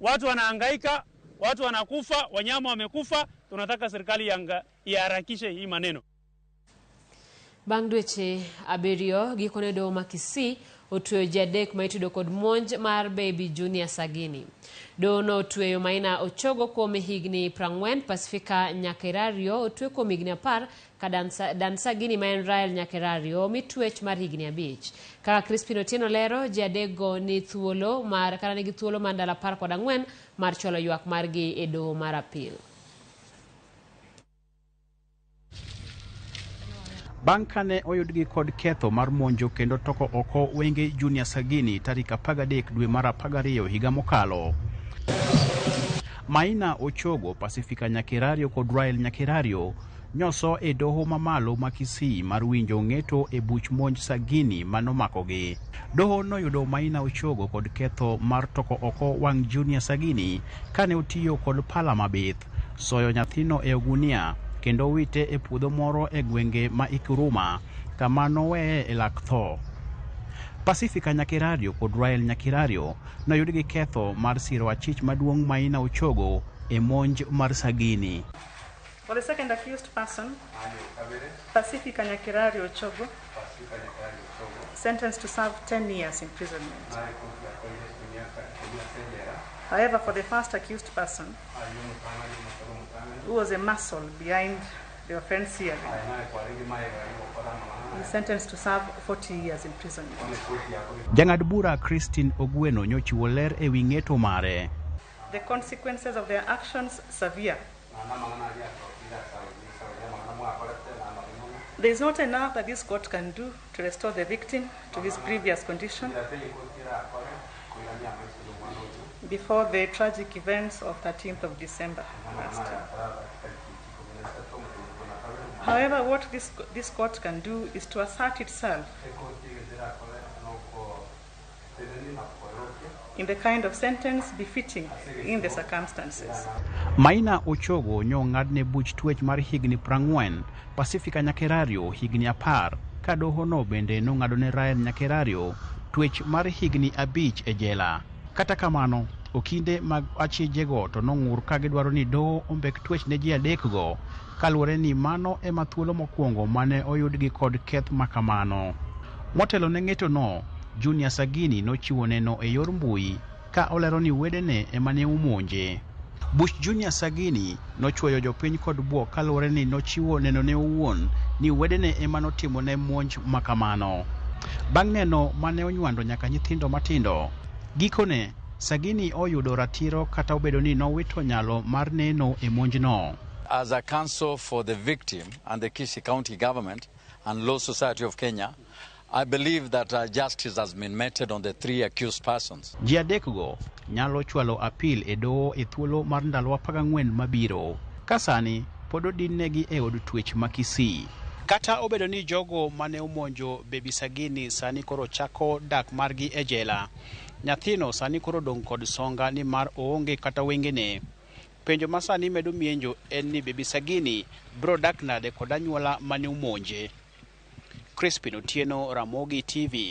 Watu wanahangaika, watu wanakufa, wanyama wamekufa. Tunataka serikali iharakishe hii maneno. Bang' dweche 7 gikone doho ma Kisii otweyo ji 3 ma itudo kod monj mar Baby Junior Sagini. Doho no otweyo Maina Ochogo kuom higni 40, Pacifica Nyakerario otwe kuom higni 10 ka Dan Sagini ma en Rael Nyakerario omi twech mar higni 5. Kaka Crispin Otieno lero, ji 3 go ni thuolo mar kata nigi thuolo mar ndalo 14 mar chwalo ywak margi e doho mar appeal. Bang' kane oyudgi kod ketho mar monjo kendo toko oko wenge Junior Sagini tarik 13 dwe mar 12 higa mokalo. Maina Ochogo, Pacifica Nyakerario kod Rael Nyakerario nyoso e doho mamalo ma Kisii mar winjo ng'eto e buch monj Sagini manomakogi. Doho noyudo Maina Ochogo kod ketho mar toko oko wang' Junior Sagini kane otiyo kod pala mabith, soyo nyathino e ogunia kendo wite e puodho moro e gwenge ma Ikuruma kama noweye e lak tho. Pacifica Nyakerario kod Rael Nyakerario noyud gi ketho mar siro achich maduong' Maina Ochogo e monj mar Sagini. For the second accused person, Pacifica Nyakerario Ochogo, sentenced to serve 10 years imprisonment. However, for the first accused person, who was a muscle behind the offense hearing, he sentenced to serve 40 years imprisonment. Jang'ad bura Christine Ogweno nyochiwo ler ewi ng'eto mare. The consequences of their actions severe. There is not enough that this court can do to restore the victim to his previous condition before the tragic events of 13th of December last year. However, what this court can do is to assert itself in the kind of sentence befitting in the circumstances. Maina Ochogo nyong'adne buch twech mar higni 40, Pacifica Nyakerario higni 10, ka dohono bende nong'adone Rael Nyakerario twech mar higni 5 e jela. Kata kamano, okinde mag achijego to nong'ur ka gidwaro ni doho ombek twech ne ji 3 go kaluwore ni mano ema thuolo mokwongo mane oyudgi kod keth makamano. Motelo ne ng'eto no, Junior Sagini nochiwo neno e yor mbui ka olero ni wedene ema ne omonje. Buch Junior Sagini nochwoyo jopiny kod bwok kaluwore ni nochiwo nenone owuon ni wedene ema notimone monj makamano. Bang' neno mane onywando nyaka nyithindo matindo, gikone Sagini oyudo ratiro kata obedo ni nowito nyalo mar neno e monjno. As a counsel for the victim and the Kisii County government and Law Society of Kenya, I believe that justice has been meted on the three accused persons. Ji 3 go nyalo chwalo appeal e doho e thuolo mar ndalo 14 mabiro. Ka sani pod odinnegi e od twech ma Kisii. Kata obedo ni jogo mane omonjo Baby Sagini sani koro chako dak margi e jela, nyathino sani koro odong' kod songa nimar oonge kata wengene. Penjo ma sani medo mienjo en ni Baby Sagini biro dak nade kod anyuola mane omonje. Crispin Otieno, Ramogi TV.